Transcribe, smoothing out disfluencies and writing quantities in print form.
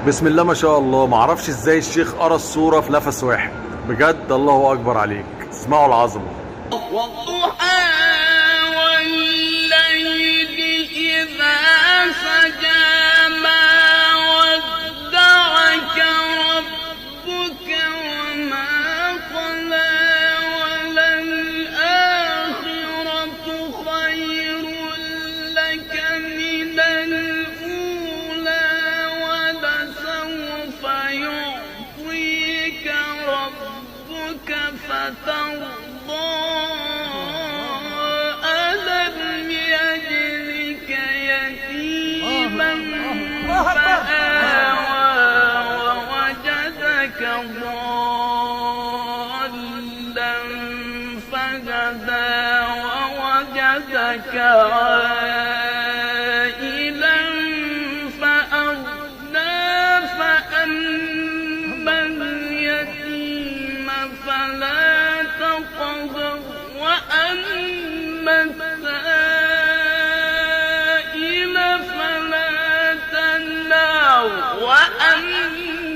بسم الله ما شاء الله، معرفش ازاي الشيخ قرا السورة في نفس واحد، بجد الله اكبر عليك. اسمعوا العظمة. والضحى والليل إذا سجى ما ودعك ربك وما قلى وللآخرة خير لك من الأولى ولسوف يعطيك ربك فترضى. ألم يجدك يتيما فآوى ووجدك ضالا فهدى ووجدك عائلا فأغنى. فأما اليتيم فلا تقهر وأما السائل فلا تنهر وأما